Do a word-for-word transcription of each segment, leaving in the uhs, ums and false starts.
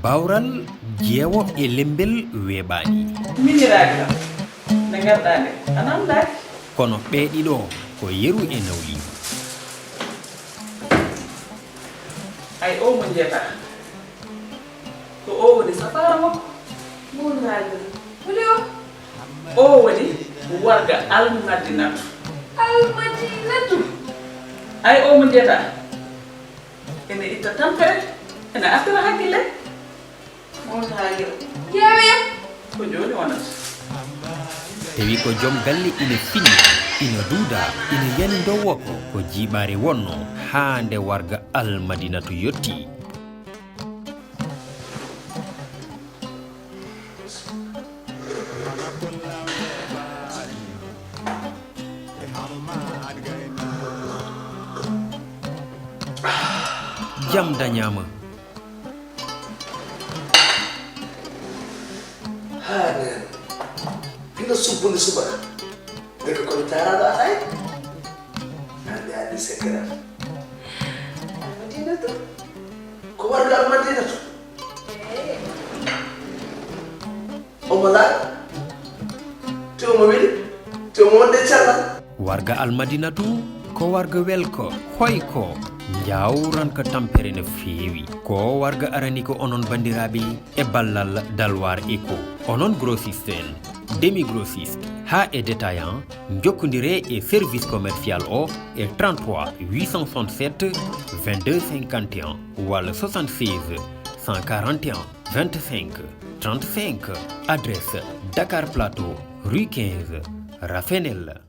Bawral jeewo e lembel weeɓaani. Miñiraaɗi kam, nde ngarɗaa nde, a namdaaki. Kono ɓee ɗiɗo ko yeru e nawliigu. Ay oo mo njeetaa, ko oo woni safaara makko. Mawlaajo, holi o? Oo woni warga Almadinatu. Almadinatu? Ay oo mo njeetaa, ene itta tampere, ene artira hakkille. Mawlaajo, ƴeewoya ko jooni wonata. Tawi ko joom galle ina fiñña, ina duuda, ina yani ndowoko ko jiiɓaare wonno haa nde warga Almadinatu yotti. Jam dañaama. Haa neen hino subbude subaka. Ndeke ko mi taaraaɗo alaa e hannde anndi sekkeram. Almadinatu. Ko warga Almadinatu. Omo laaɓi. Te omo weli. Te omo wonde cellal. Warga Almadinatu ko warga welko, hoyko, njawranka tampere no feewi. Ko warga arani ko onon banndiraaɓe e ballal Dalwar Eco. Onon grossiste en, demi grossiste, haa e détaillant, njokkondiree e service commercial o e trente-trois huit cent soixante-sept vingt-deux cinquante et un walla soixante-seize cent quarante et un vingt-cinq trente-cinq. Adresse Dakar Plateau, rue quinze, Rafenel.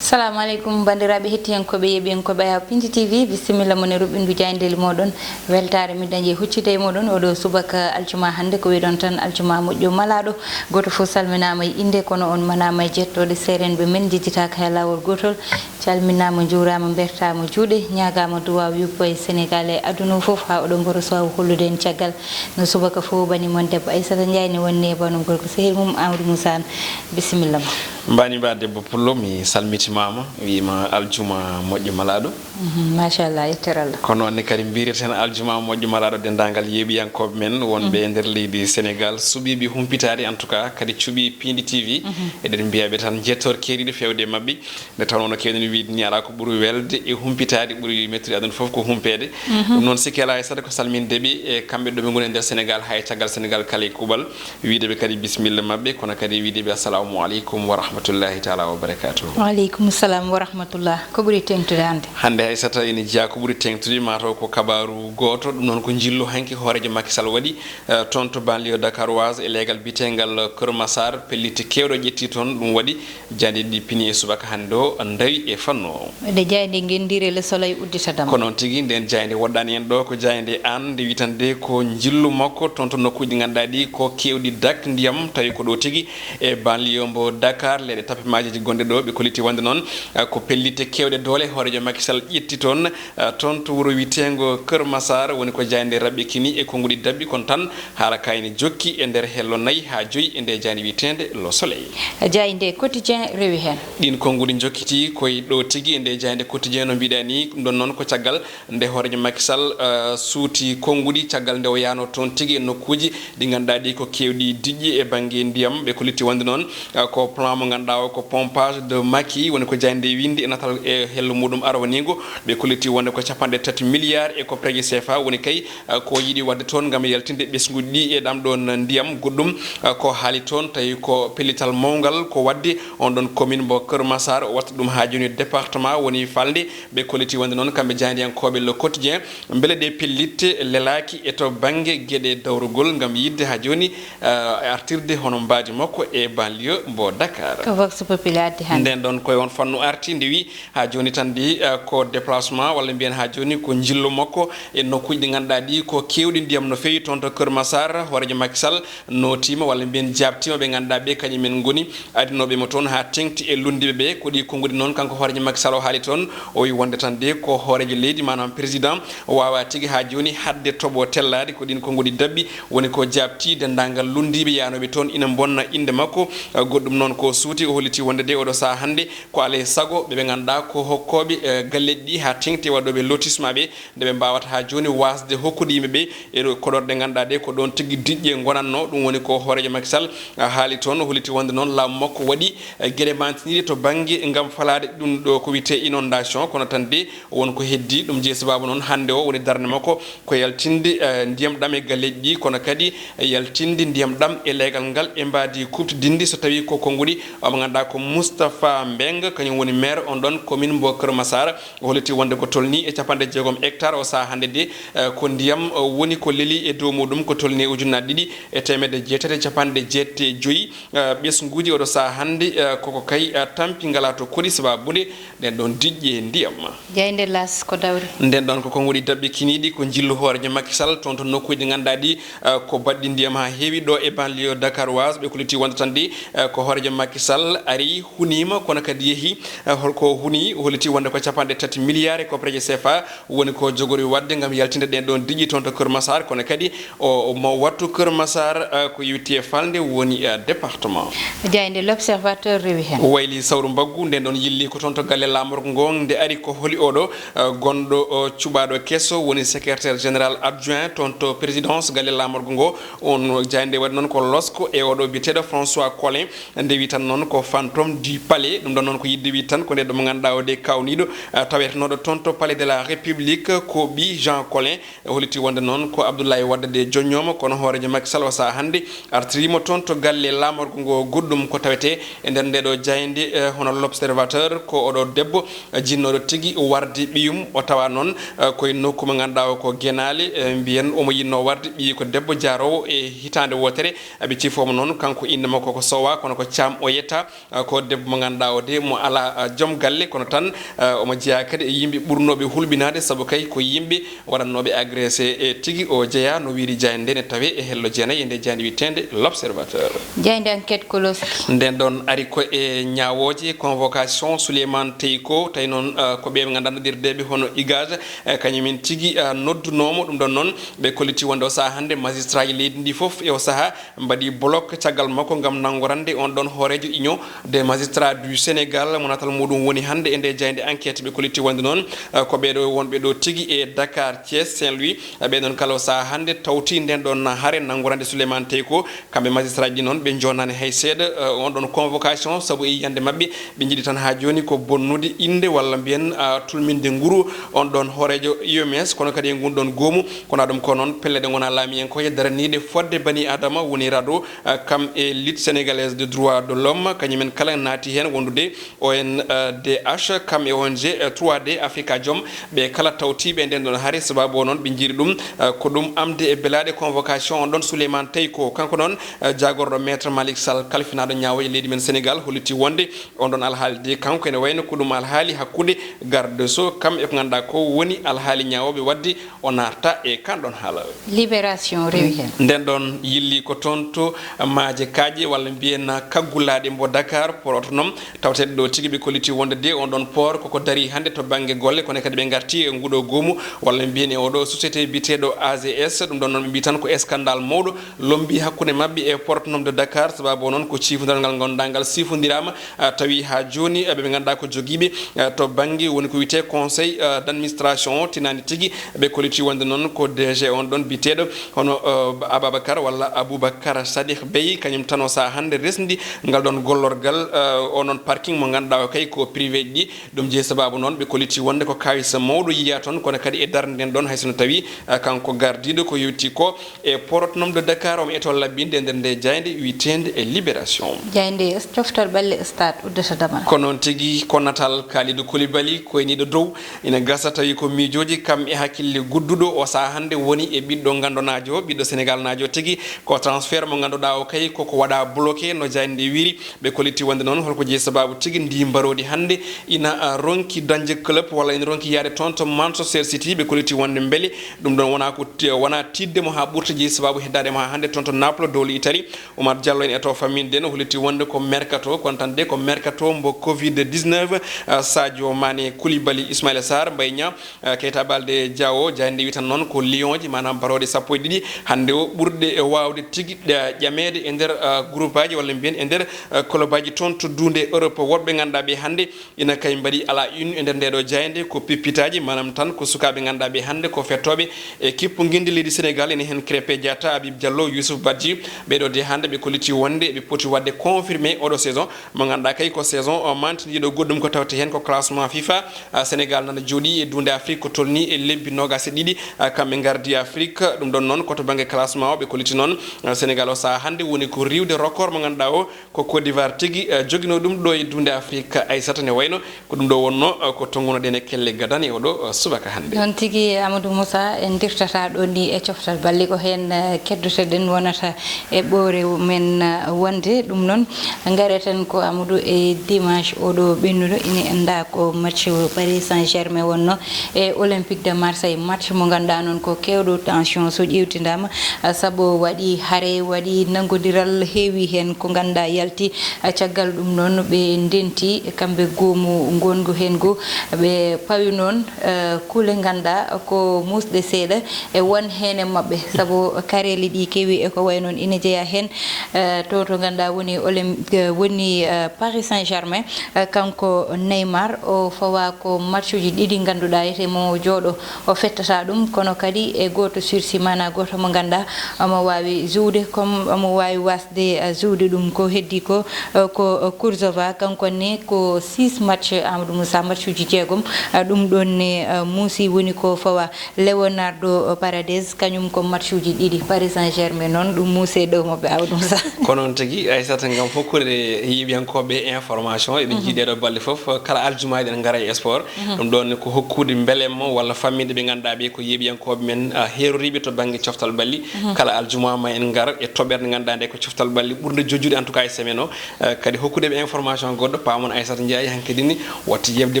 Salamu aleykum, banndiraaɓe hettiyankooɓe, yeeɓiyankooɓe Ayaw Pindi T V, bisimilla mon e ruɓɓindu jaayndeeli mooɗon. Weltaare mi dañi e huccude e mooɗon oɗo subaka aljuma hannde, ko wiɗon tan aljuma moƴƴo malaaɗo. Gooto fof salminaama e innde, kono on manaama e jettooɗe. Seerenɓe men njejjitaaka e laawol gootol. Calminaama, njuuraama, mbertaama juuɗe, ñaagaama duwaaw yuppo e Senegaal e aduna o fof, haa oɗo mboro so waawi hollude en caggal. No subaka fof, bani mon debbo Aissata Ndiaye ne wonni e banum gorko sehil mum Amadou Moussa Anne. Bisimilla ma. Mbani mba debbo pullo, mi salmitimaama, wiima aljuma moƴƴo malaaɗo. Mhm, machallah, yettere Allah. Ko noon ne kadi mbireten aljuma moƴƴo malaaɗo denndaangal yeeɓiyankooɓe men wonɓe e nder leydi Senegaal, suɓiiɓe humpitaade, en tout cas kadi cuɓii Pindi T V. Mhm. Eɗen mbiya ɓe tan njettoor keeriiɗo feewde e maɓɓe. Nde tawnoo no keewɗen wiyde nii, alaa ko ɓuri welde e humpitaade, ɓuri mettude aduna fof ko humpeede. Mhm. Ɗum noon, sikke alaa e saɗa ko salminde ɓe e kamɓe ɗo ɓe ngoni e nder Senegaal, haa e caggal Senegaal kala e kuuɓal. Wiyde ɓe kadi bisimilla maɓɓe, kono kadi wiyde ɓe assalamu aleykum wa rahmatullahi taala wa barakatuhu. Wa aleykum salam wa rahmatullah. Ko ɓuri teeŋtude hannde? Hannde, Aissata, ene jeyaa ko ɓuri teeŋtude, mataw ko kabaaru gooto. Ɗum noon ko njillu hanki hooreejo Macky Sall waɗi, eh, toon to banlieue dakaroise e leegal biyeteengal Keur Massar. Pellitte keewɗe o ƴetti toon, ɗum waɗi jaayndeeji ɗi pini e subaka hannde o, ndawi e fannu o. Waɗde jaaynde ngenndiire Le Soleil udditata mo. Ko noon tigi, ndeen jaaynde woɗɗaani en ɗo, ko jaaynde Hann, nde wiyetee ko njillu makko toon to nokkuuji ɗi ngannduɗaa ɗi ko keewɗi dak ndiyam, tawi ko ɗo tigi e banlieue mbo Dakar, leyɗe tappe maajeeji gonɗe ɗo. Ɓe kolliti wonde noon, eh, ko pellitte keewɗe doole hooreejo Macky Sall ƴetti toon, eh, toon to wuro wiyeteengo Keur Massar, woni ko jaaynde raɓɓikini e konnguɗi daɓɓi, kono tan haala ka ene jokki e nder hello nayi haa joyi e nde jaaynde wiyeteende Le Soleil. Jaaynde Quotidien rewi heen. Ɗiin konnguɗi njokkitii ko e ɗo tigi e nde jaaynde Quotidien, no mbiɗaa ni, ɗum ɗoon noon ko caggal nde hooreejo Macky Sall, eh, suuti konnguɗi, caggal nde o yahnoo toon tigi e nokkuuji ɗi ngannduɗaa ɗi ko keewɗi diƴƴe e bannge ndiyam. Ɓe kolliti wonde noon, eh, ko plan mo ngannduɗaa o ko pompage de Macky, woni ko jaaynde winndi e natal e hello muɗum arwaniingo. Ɓe kolliti wonde ko capanɗe tati milliards e koppareeje C F A woni kay, eh, ko yiɗi waɗde toon ngam yaltinde ɓesnguuji ɗi e ɗam ɗoon ndiyam. Goɗɗum, eh, ko haali toon, tawi ko pellital mawngal ko waɗde on ɗoon commune mbo Keur Massar, o watta ɗum haa jooni département woni falnde. Ɓe kolliti wonde noon kamɓe jaayndiyankooɓe Le Quotidien, mbele ɗe pellitte lelaaki e to bannge geɗe dawrugol ngam yiɗde haa jooni, eh, artirde hono mbaadi makko e banlieue mbo Dakar. Ko Vox Populi addi hannde. Ndeen ɗoon ko e oon fannu arti, nde wi haa jooni tan de, eh, ko déplacement walla mbiyen haa jooni ko njillu makko e nokkuuji ɗi ngannduɗaa ɗi ko keewɗi ndiyam no feewi toon to Keur Massar. Hooreejo Macky Sall nootiima walla mbiyen jaabtiima ɓe ngannduɗaa ɓe kañum en ngoni adinooɓe mo toon haa teeŋti e lunndiiɓe ɓe. Ko ɗi konnguɗi noon kanko hooreejo Macky Sall o haali toon, o wi wonde tan de ko hooreejo leydi, maanaam président, o waawaa tigi haa jooni haɗde toɓo tellaade. Ko ɗiin konnguɗi daɓɓi woni ko jaabti denndaangal lunndiiɓe yahnooɓe toon ina mbonna innde makko. Goɗɗum noon ko Fuuti o holliti wonde de oɗo sahaa hannde ko alaa e sago ɓe ɓe ngannduɗaa ko hokkooɓe, eh, galleeji ɗi haa teeŋti e waɗooɓe lotissement ɓe, nde ɓe mbaawata haa jooni waasde hokkude yimɓe ɓe e ɗo koɗorɗe ngannduɗaa de ko ɗoon tigi diƴƴe ngonatnoo. Ɗum woni ko hooreejo Macky Sall, ah, haali toon, o holliti wonde noon laamu makko waɗi, eh, geɗe mantiniiɗe to bannge ngam falaade ɗum ɗo ko wiyetee inondation, kono tan de won ko heddii. Ɗum jeyi sabaabu noon hannde o woni darnde makko ko yaltinde, eh, ndiyam ɗam e galleeji ɗi, kono kadi yaltinde ndiyam ɗam e leegal ngal e mbaadi kuuɓtidinndi so tawii ko konnguɗi. Omo ngannduɗaa ko Moustapha Mbeng, kañum woni maire on ɗon commune mbo Kër Massar. O holliti wonde ko tolnii e capanɗe jeegom hectare o sahaa hannde de, eh, ko ndiyam, eh, woni ko leli e dow muɗum, ko tolnii e ujunnaaji ɗiɗi e teemedde jeetati e capanɗe jeetati e joyi, eh, ɓesnguuji oɗo sahaa hannde, eh, koko kay, eh, tampi ngalaa to koɗi sabaabu nde ɗen ɗon diƴƴe ndiyam. Jaaynde Laas ko dawri. Nden ɗon ko konnguɗi daɓɓi kiniiɗi ko njillu hooreejo Macky Sall toon to nokkuuji ɗi ngannduɗaa ɗi, eh, ko baɗɗi ndiyam haa heewi ɗo e banlieue dakaroise. Ɓe kolliti wonde tan de, eh, ko hooreejo Macky Sall ari huniima kono kadi yehi, eh, holko huni, o holliti wonde ko capanɗe tati milliards e koppareeje C F A woni ko jogori waɗde ngam yaltinde ɗen ɗon diƴƴe toon to Kër Massar, kono kadi o, o mo wattu Kër Massar, eh, ko yowiti e falnde woni, eh, département. Jaaynde L'Observateur rewi heen. O wayli sawru mbaggu, nden ɗon yilli ko toon to galle laamorgo ngo, nde ari ko holi oɗo, eh, gonɗo, o, cuɓaaɗo keso, woni secrétaire général adjoint toon to présidence galle laamorgo ngo. On jaaynde waɗi noon ko losko e oɗo biyeteeɗo François Collin, nde wi tan noon ko fantôme du palais. Ɗum ɗon noon ko yiɗde wi tan ko nde ɗo mo ngannduɗaa o de kawniiɗo, eh, tawetenooɗo toon to Palais de la République ko ɓii Jean Collin. E holliti wonde noon ko Abdoulaye Wade de joññooma, kono hooreejo Macky Sall o sahaa hannde artiriima toon to galle laamorgo ngo goɗɗum ko tawetee e nder nde ɗo jaaynde, eh, hono L'Observateur, ko oɗo debbo, eh, jinnooɗo tigi warde ɓiyum. O tawa noon, eh, koye nokku mo ngannduɗaa o ko Genaale, eh, mbiyen omo yinnoo warde ɓiyi ko debbo jaaroowo e hitaande wootere. Aɓe cifoo mo noon, kanko innde makko ko Sowa, kono ko Caam o yetta. Ah, ko debbo mo ngannduɗaa o de mo alaa, ah, joom galle, kono tan, ah, omo jeyaa kadi e yimɓe ɓurnooɓe hulɓinaade, sabu kay ko yimɓe waɗannooɓe agressé e tigi o jeyaa, no wiiri jaaynde nde, ne tawee e hello jeenayi e nde jaaynde wiyeteende L'Observateur. Jaaynde Enquête Koloski. Nden ɗon ari ko e ñaawooje convocation Souleymane Teiko, tawi noon, ah, ko ɓe ɓe ngannduɗaa noddirdeeɓe hono IGAD, eh, kañum en tigi, ah, noddunoomo. Ɗum ɗon noon ɓe kolliti wonde o sahaa hannde magistrat ji leydi ndi fof e o sahaa mbaɗi bloc caggal makko ngam nanngorande on ɗon hooreejo Union des magistrats du Sénégal, mo natal muɗum woni hannde e nde jaaynde Enquête. Ɓe kolliti wonde noon, eh, ko ɓeeɗo wonɓe ɗo tigi e Dakar, Thiès, Saint-Louis, eh, ɓe ɗon kala o sahaa hannde tawti nden ɗon hare nanngorande Souleymane Teiko. Kamɓe magistrat ji noon ɓe njonaani hay seeɗa, eh, on ɗon convocation, sabu e yiyannde maɓɓe ɓe njiɗi tan haa jooni ko bonnude innde walla mbiyen, ah, tulminde nguru on ɗon hooreejo U M S, kono kadi e ngun ɗon goomu. Kono ɗum ko noon pelle ɗe ngonaa laamiyankooje daraniiɗe fodde bani Adama woni rado, ah, kam e Ligue Sénégalaise de Droits de l'Homme, kañum en kala naati heen wondude O N D H, kam e O N G, eh, trois D Africa Jom, ɓe kala tawtiiɓe e nden ɗon hare, sababu o noon ɓe njiiri ɗum, ah, ko ɗum amde e belaaɗe convocation on ɗon Souleymane Teiko. Kanko noon, ah, jaagorɗo Maître Malick Sall, kalfinaaɗo ñaawooje leydi men Sénégal, holliti wonde on ɗon alhaali de kanko ene wayno ko ɗum alhaali hakkunde garde des Sceaux, kam e ko ngannduɗaa ko woni alhaali ñaawooɓe waɗde o naarta e kan ɗon haala. Libération rewi heen. Nden ɗon yilli ko toon to maaje kaaƴe walla mbiyen kaggulaaɗe mbo Dakar, port autonome, tawteeɗo ɗo tigi ɓe kolliti wonde de on ɗon port koko darii hannde to bannge golle, kono kadi ɓe ngarti e nguɗo goomu walla mbiyen e oɗo société biyeteeɗo A G S, ɗum ɗon noon ɓe mbii tan ko scandale mawɗo lombii hakkunde maɓɓe e port autonome de Dakar, sababu o noon ko ciifondiral ngal ngannduɗaa ngal siifondiraama, ah, tawi haa jooni, ah, ɓe ɓe ngannduɗaa ko jogiiɓe, ah, to bannge woni ko wiyetee conseil, ah, d'administration o, tinaani tigi ɓe kolliti wonde noon ko D G on ɗon biyeteeɗo hono, ah, Ababacar walla Aboubacar Sadikh Bey, kañum tan o sahaa hannde resndi ngal ɗon gollorgal, ah, o noon parking mo ngannduɗaa o kay ko privé ji ɗi. Ɗum jeyi sababu noon ɓe kolliti wonde ko kaawisa mawɗo yiyaa toon, kono kadi e darnde nden ɗon, hay so no tawi, ah, kanko gardiiɗo ko yewti ko e port autonome de Dakar, omo etoo laɓɓinde e nder nde jaaynde wiyeteende e Libération. Jaaynde coftal ɓalli stade Oudata Damara. Ko noon tigi, ko natal Kalidou Koulibaly, koyniiɗo dow. Ina gasa tawi ko miijooji kam e hakkille gudduɗo o sahaa hannde woni e ɓiɗɗo ngandonaajo, ɓiɗɗo Sénégal naajo tigi. Ko transfert mo ngannduɗaa o kay koko waɗa bloqué no jaaynde nde wiiri. Ɓe kolliti wonde noon holko jeyi sababu tigi ndi mbaroodi hannde ina, ah, ronki dañde club walla ina ronki yaade toon to Manchester City. Ɓe kolliti wonde mbele ɗum ɗon wona ko ti-, wona tiiɗde mo haa ɓurta jeyi sababu heddaade mo haa hannde toon to Naples dowle Italie. Oumar Diallo en etoo famminde no holliti wonde ko mercato, kono tan de ko mercato mbo covid dix-neuf, ah, Sadio Mané, Koulibaly, Ismaïla Sarr, Mbaye Niang, eh, Keita Baldé, Diao, jaaynde wi tan noon ko Lion ji, maanaam barooɗe sappo e ɗiɗi. Hannde o ɓurɗe e waawde tigi, eh, ƴameede e nder, eh, groupe aji walla mbiyen e nder, eh, Kolobaaji toon to duunde Europe, woɗɓe ngannduɗaa ɓe hannde ina kay mbaɗi ala une e nder ndeeɗo jaaynde ko pippitaaji, maanaam tan ko sukaaɓe ngannduɗaa ɓe hannde ko fettooɓe e kippu ngenndi leydi Sénégal, ene heen Krépin Diatta, Habib Diallo, Youssouf Badji. Ɓeeɗo de hannde ɓe kolliti wonde ɓe poti waɗde confirmé oɗo saison mo ngannduɗaa kay ko saison o mantindiiɗo goɗɗum ko tawte heen ko classement FIFA. Ah, Sénégal nana jooɗii e duunde Afrique ko tolnii e lebbi noogaas e ɗiɗi. Ah, kamɓe ngardi Afrique, ɗum ɗon noon ko to bannge classement o ɓe kolliti noon. Ah, Sénégal o sahaa hannde woni ko riiwde record mo ngannduɗaa o ko Côte d'Ivoire tigi, eh, joginoo ɗum ɗo e duunde Afrique. Aissata, ne wayno ko ɗum ɗo wonno, eh, ko tonngunoɗen e kelle gadane oɗo, eh, subaka hannde. Noon tigi, Amadou Moussa, en ndirtata ɗo ni e coftal balli ko heen, eh, keddotoɗen wonata e ɓoore men, eh, wonde. Ɗum noon, ngareten ko Amadou e dimanche oɗo ɓennuɗo, ina enda ko match Paris Saint-Germain wonno e Olympique de Marseille, match mo ngannduɗaa noon ko keewɗo tension so ƴeewtindaama, eh, sabu waɗi hare, waɗi nanngondiral, heewi heen ko ngannduɗaa yalti. Eh, caggal ɗum noon ɓe ndenti kamɓe goomu ngongu heen ngu, ɓe pawi noon, eh, kuule ngannduɗaa ko muusɗe seeɗa e won heen e maɓɓe, sabu kareeli ɗi keewi e ko wayi noon ina jeyaa heen, eh, to, to ngannduɗaa woni Olymp-, eh, woni, eh, Paris Saint-Germain, eh, kanko Neymar o fawa ko matchuji ɗiɗi ngannduɗaa ete mo jooɗo o fettata ɗum, kono kadi e gooto sursis, maanaa gooto mo ngannduɗaa omo waawi jouwde, comme omo waawi waasde, eh, jouwde ɗum. Ko heddii ko, eh, ko Kurzawa, kanko ne ko six match, Amadou Moussa, matchuji jeegom, eh, ɗum ɗon ne, eh, muusi, woni ko fawa Leonardo Paredes, kañum ko matchuji ɗiɗi. Paris Saint-Germain noon, ɗum muuse dow maɓɓe, Amadou Moussa. Ko noon tigi, Aissata, ngam hokkude yeeɓiyankooɓe information, eɗen njii ɗeɗo balɗe fof, kala aljuma eɗen ngara e sport. Ɗum ɗon ko hokkude mbelemma walla famminde ɓe ngannduɗaa ɓe ko yeeɓiyankooɓe men, ah, heeroriiɓe to bannge coftal balli. Kala aljuma ma en ngar e toɓɓere nde ngannduɗaa nde ko coftal balli ɓurnde jojjude, en tout cas, e semaine o. Eh, kadi hokkude ɓe information goɗɗo, paamon Aissata Ndiaye hankkadi ni watti yeɓde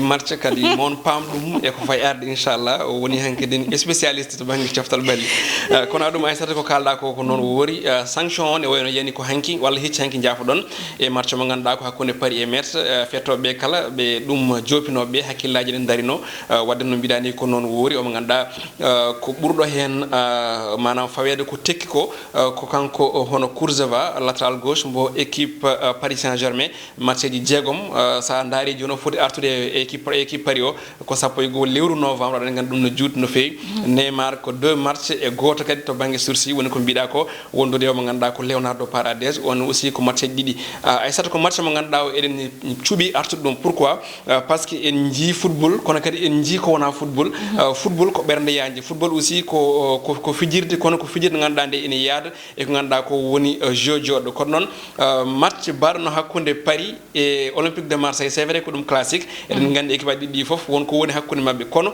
match, kadi mon paam ɗum e ko fay arde, inchallah. O woni hankkadi ni spécialiste to bannge coftal balli. Eh, kono aɗum Aissata ko kalɗa ko, ko noon woori. Eh, sanction o ne wayno yani ko hanki walla hecci hanki, jaafoɗon, e match mo ngannduɗaa ko hakkunde Paris e Metz. Eh, fettooɓe kala ɓe ɗum joopinooɓe, hakkillaaji ɗen darino. Eh, wadde no mbiɗa ni ko noon woori, omo ngannduɗaa, eh, ko ɓurɗo heen, eh, maanaam faweede ko tekki ko, eh, ko kanko, eh, hono Kurzawa, latéral gauche mbo équipe, eh, Paris Saint-Germain, matcheji jeegom, eh, so a ndaari jooni o foti artude e équipe, équipe Paris o, ko sappo e goo lewru novembre, aɗa nganndi ɗum no juuti no feewi. Neymar ko deux match e gooto kadi to bannge sursis, woni ko mbiɗa ko, wondude o mo ngannduɗaa ko Leonardo Paredes, on aussi ko matcheji ɗiɗi. Ah, Aissata, ko match mo ngannduɗaa o eɗen cuɓi artude ɗum. Pourquoi? Ah, parce que en njii football, kono kadi en njii ko wonaa football. Ah, football ko ɓernde yaajnde. Football aussi ko, ko, ko fijirde, kono ko fijirde ngannduɗaa nde ene yaada e ko ngannduɗaa ko woni, eh, jeu jooɗɗo. Kono noon, eh, match baɗɗo hakkunde Paris e Olympique de Marseille, c'est vrai ko ɗum classique. Eɗen nganndi équipe aji ɗiɗi fof won ko woni hakkunde maɓɓe. Kono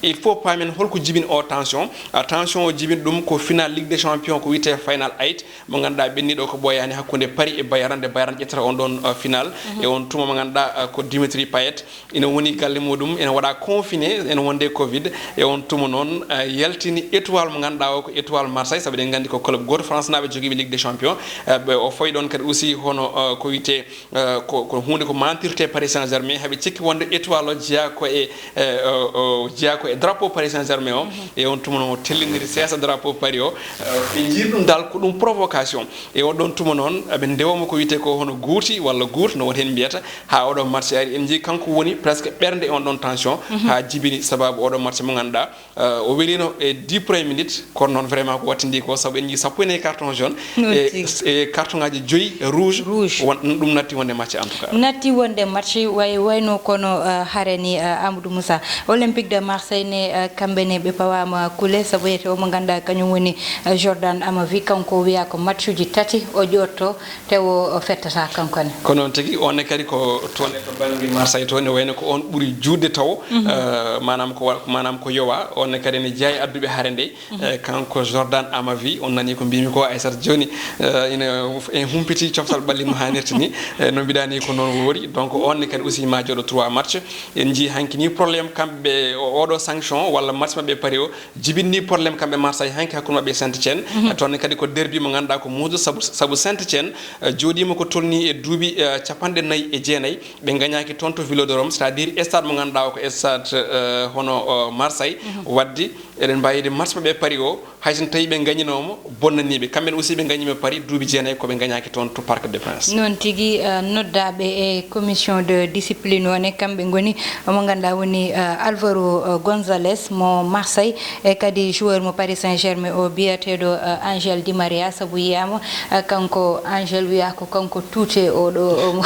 il faut paamen holko jibini o tension. Ah, tension o jibini ɗum ko final Ligue des Champions, ko wiyetee Final Eight, mo ngannduɗaa ɓenniiɗo ko ɓooyaani hakkunde Paris e Bayern, nde Bayern ƴettata on ɗon, eh, final. E on tuma mo ngannduɗaa, eh, ko Dimitri Payet ina woni galle muɗum, ina waɗa confiné, ina wonde covid. E on tuma noon, eh, yaltini étoile mo ngannduɗaa o ko étoile Marseille, sabu eɗen nganndi ko club gooto France naaɓe jogiiɓe Ligue des Champions. Eh, ɓe, o fawi ɗon kadi aussi hono, eh, ko wiyetee, eh, ko, ko huunde ko mantirte Paris Saint-Germain, haɓe cikki wonde étoile o jeyaa ko e, eh, o, o jeyaa ko e drapeau Paris Saint-Germain o. E on tuma noon o tellindiri seesa drapeau Paris o. Eh, ɓe njii ɗum dal ko ɗum provocation. E on ɗon tuma noon, ɓe ndewa mo ko wiyetee ko hono guurti walla guurt, no won heen mbiyata, haa oɗo match ari. En njii kanko woni presque ɓernde e on ɗon tension, haa jibini sababu oɗo match mo ngannduɗaa, eh, o welino e dix premières minutes, kono noon vraiment ko wattindi ko, sabu en njii sappo e nayi carton jaune, e, e carton ngaji joyi rouge, rouge. Won, ɗum natti wonde match en tout cas. Natti wonde match way-, wayno kono, eh, hare ni, eh, Amadou Moussa. Olympique de Marseille ne, eh, kamɓe ne ɓe pawaama kuule, sabu wiyetee o mo ngannduɗaa kañum woni, eh, Jordan Amavi, kanko o wiyaa ko matchuji tati o ƴootto, tawo o fettata kanko ne. Ko noon tigi, on ne kadi ko toon e to bannge Marseille to, ne wayno ko on ɓuri juutde tawo, eh, maanaam ko wa-, maanaam ko yowa, on ne kadi ne jeyaa e adduɓe hare nde, eh, kanko Jordan Amavi, on nani ko mbimi ko, Aissata, jooni, eh, ina, en humpiti coftal ɓalli no haanirta ni, eh, no mbiɗa ni ko noon woori. Donc on ne kadi aussi ma jooɗo trois match. En njii hanki ni problème kamɓe o-, oɗo sanction walla match maɓɓe pari o jibinni problème kamɓe Marseille hanki hakkunde maɓɓe e Saint-Étienne. Toon ne kadi ko derbi mo ngannduɗaa ko muudo sabu, sabu Saint-Étienne, eh, jooɗiima ko tolni e duuɓi, eh, capanɗe nayi e jeenayi. Ɓe ngañaaki toon to Vélodrome, c'est-à-dire stade mo ngannduɗaa o ko stade, eh, hono, eh, Marseille. Wadde eɗen mbaawi wiide match maɓɓe pari o, hay so tawii ɓe ngañinooma, bonnanii ɓe. Kamɓe aussi ɓe ngañiima pari duuɓi jeenayi ko ɓe ngañaaki toon to Parc des Princes. Noon tigi, eh, noddaaɓe e commission de discipline o ne, kamɓe ngoni mo ngannduɗaa woni, eh, Alvaro, eh, Gonzalez mo Marseille, e kadi joueur mo Paris Saint-Germain o biyeteeɗo, eh, Angel Di Maria, sabu yiyaama, eh, kanko Angel wiyaa ko kanko tuute oɗo, o mo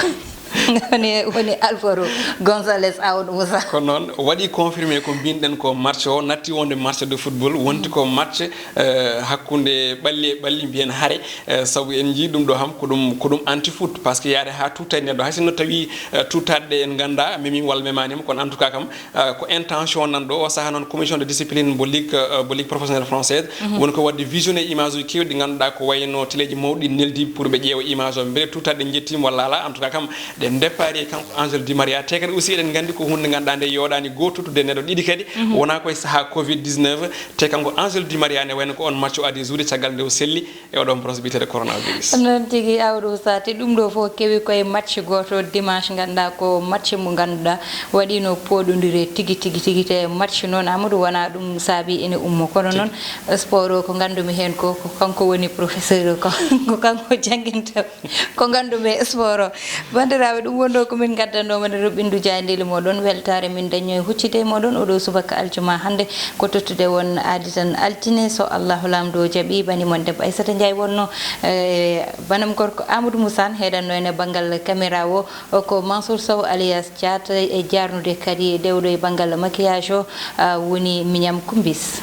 woni, woni Alvaro Gonzalez, Amadou Moussa. Ko noon, waɗi confirmé ko mbinɗen ko match o, natti wonde match de football, wonti ko match, eh, hakkunde ɓalli e ɓalli, mbiyen hare, eh, sabu en njii ɗum ɗo ham ko ɗum, ko ɗum anti foot, parce que yaade haa tuttani neɗɗo, hay sinno tawi, eh, tuttaɗe en ngannda memi walla memani mo, kono en tout cas kam, eh, ko intention nan ɗo. O saha noon commission de discipline mbo ligue, eh, mbo ligue professionnelle française woni ko waɗde visionné image uji keewɗi ɗi ngannduɗaa ko wayno teleeji mawɗi neldi pour ɓe ƴeewa image o, mbele tuttaɗe jettima walla ala. En tout cas kam, ɗe départ e kanko Angel Di Maria, te kadi aussi eɗen nganndi ko hunde ngannduɗaa nde yooɗaani gooto, tudde neɗɗo ɗiɗi kadi, wonaa koye sahaa covid dix-neuf, te kanko Angel Di Maria ne wayno ko on match o adi juuɗe caggal nde o selli e oɗon brosse biyeteeɗo coronavirus. Noon tigi, Amadou Moussa, te ɗum ɗo fof kewi koye match gooto dimanche, ngannduɗaa ko match mo ngannduɗaa waɗino pooɗondire tigi, tigi, tigi, te match noon, Amadou, wonaa ɗum saabi ene ummo, kono noon sport o ko nganndumi heen ko, ko kanko woni professeur o, ko, ko kanko jannginta ko nganndumi e sport o. Banndiraaɓe, ɗum wonno ko min ngaddanno mon e ruɓɓindu jaayndeeli mooɗon. Weltaare min dañno e huccide e mooɗon oɗo subaka aljuma hannde, ko tottude won aadi tan altine, so Allahu Laamɗo jaɓi. Bani mon debbo Aissata Ndiaye wonno, e banam gorko Amadou Moussa, heeɗanno en e banngal caméra o, o ko Mansour Sow alias Thiat, e jaarnude kadi dewɗo e banngal maquillage o, a, woni Mignam Kumbis.